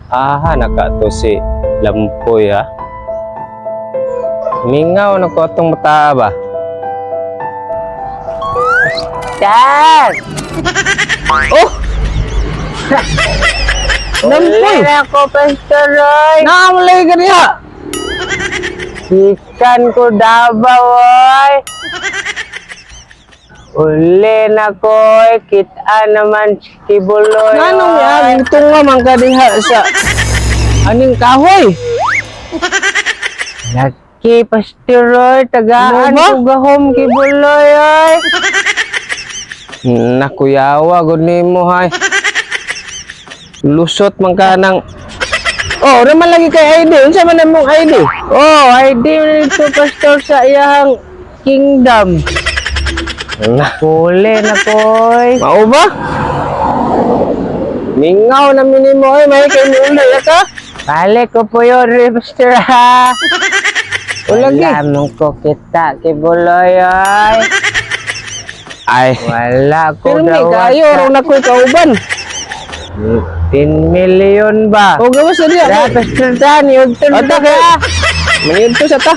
Aha, naka to si Lampoy ha. Mingaw na ko atong mata ba? Dad! Oh! Lampoy! Wala ko, Pastor Roy. Naamalay ka niya! Ikan ko Davao, oy. Uli na ko, oy. Kita naman si Kibuloy, Nanong oy. yan? Tunga man ka diha sa aning kahoy. Laki, Pastor Roy. Tagaan Ano ba? ko gahom, Kibuloy, oy. Nakuyawa, gud nimo hay. Lusot man ka ng. Oh, naman lagi kay ID. Unsa man ang mong ID? Oh, ID mo nito, Pastor, sa iyang kingdom. Na, Uli na ko, oy. mao ba? Mingaw na minimo oy, may kay muuli ka. Balik ko po yun, Pastor, ha. O lagi. Wala mong ko kita, Kibuloy, oy. Ay, Wala ko pero may daw. kayo raw na ko'y kauban. 10 million ba? O gawas na diya. Da, Pastor Dan, yun to Ata na kay ka. Mangyud to sa ta.